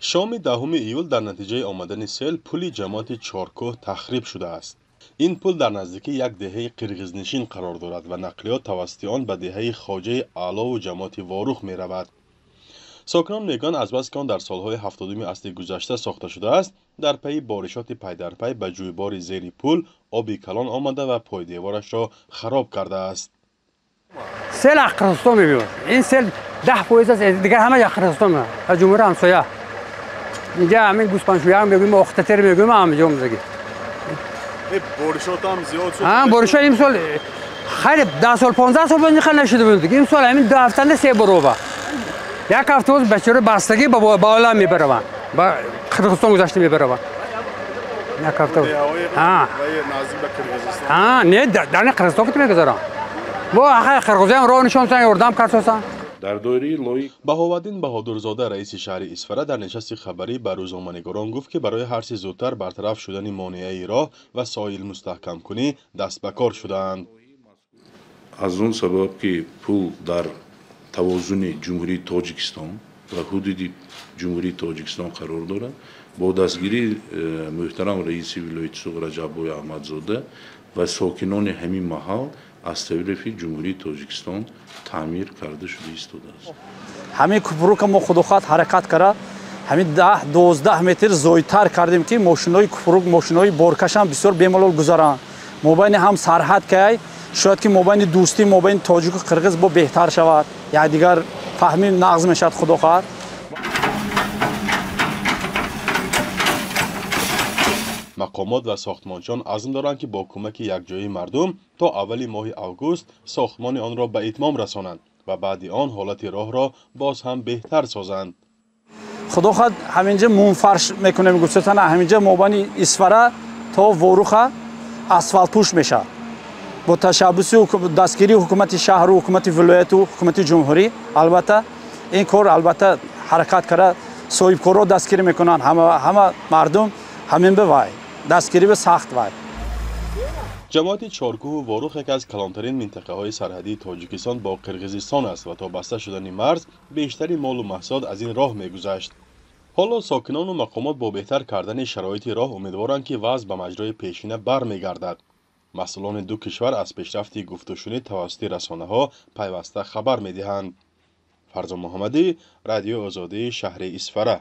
Шоми 10 июл дар натиҷаи омадани сел пули ҷамоати Чоркӯҳ тахриб шудааст. Ин пул дар наздикии як деҳаи қирғизнишин қарор дорад ва нақлиёт тавассути он ба деҳаи Хоҷаи Аълову ҷамоати Ворух меравад. Сокинон мегӯянд, азбаски он дар солҳои 70-уми асри гузашта сохта шудааст, дар пайи боришоти пайдарпай ба ҷӯйбори зери пул оби калон омада ва пойдеворашро хароб кардааст. Сел аз Қирғизистон мебиёд. Ин сел 10% аст, дигар ҳама аз Қирғизистон меояд, аз ҷумҳури ҳамсоя. Инҷа ҳамин гӯспандшӯя мегӯем, охтатер мегӯем, ҳамаҷо мезагӣ. Боришот ҳам зиёд шуд. Боришот имсол хайр 10 сол 15 сол бо нашуда буд. Имсол ҳамин 2 ҳафтанда 3 баробар. Як ҳафта боз бачаро бастагӣ ба боло мебараванд. Ба Қирғизистон гузашта мебараванд. Як ҳафта. Наздик ба Қирғизистон. Не, дар Қирғизистон ки мегузаранд. Бо ахай қирғизиям роҳ нишонсан, ёрдам кардсан. Дар доираи лоиҳа Баҳоваддин Баҳодурзода, раиси шаҳри Исфара, дар нишасти хабарӣ ба рӯзноманигорон гуфт, ки барои ҳарчи зудтар бартараф шудани монеаи роҳ ва соҳил мустаҳкамкунӣ даст ба кор шудаанд. Аз он сабаб, ки пул дар тавозуни Ҷумҳурии Тоҷикистон ва ҳудуди Ҷумҳурии Тоҷикистон қарор дорад, бо дастгирии муҳтарам раиси вилояти Суғд Раҷаббой Аҳмадзода ва сокинони ҳамин маҳал аз тарафи Ҷумҳурии Тоҷикистон таъмир карда шуда истодааст. Ҳамин купрука мо худохоҳад ҳаракат карда, ҳамин 10-12 метр зоидтар кардем, ки мошинои купрук, мошинои боркашам бисёр бемалол гузаранд. Мобайни ҳам сарҳад кай, шояд ки мобайни дӯстӣ, мобайни тоҷику қирғиз бо беҳтар шавад, якдигар фаҳми нағз мешавад худохоҳад. Мақомот ва сохтмончиён азм доранд, ки бо кӯмаки якҷоии мардум то аввали моҳи август сохтмони онро ба итмом расонанд ва баъди он ҳолати роҳро боз ҳам беҳтар созанд. Худо хоҳад ҳаминҷа мунфарш мекунем, гуфтана ҳаминҷа мобайни Исфара то Воруха асфалтпӯш мешавад. Бо ташаббуси дастгирии ҳукумати шаҳру ҳукумати вилояту ҳукумати ҷумҳурӣ албатта ин кор албатта ҳаракат карда, соҳибкорро дастгирӣ мекунанд, ҳама мардум ҳамин ба вай дастгирӣ ба сахт вай. Ҷамоати Чоркӯҳу Ворух яке аз калонтарин минтақаҳои сарҳадии Тоҷикистон бо Қирғизистон аст ва то баста шудани марз бештари молу маҳсулот аз ин роҳ мегузашт. Ҳоло сокинону мақомот бо беҳтар кардани шароити роҳ умедворанд, ки вазъ ба маҷрои пешина бармегардад. Масъулони ду кишвар аз пешрафти гуфтушунид тавассути расонаҳо пайваста хабар медиҳанд. Фарзон Муҳаммадӣ, Радиои Озодӣ, шаҳри Исфара.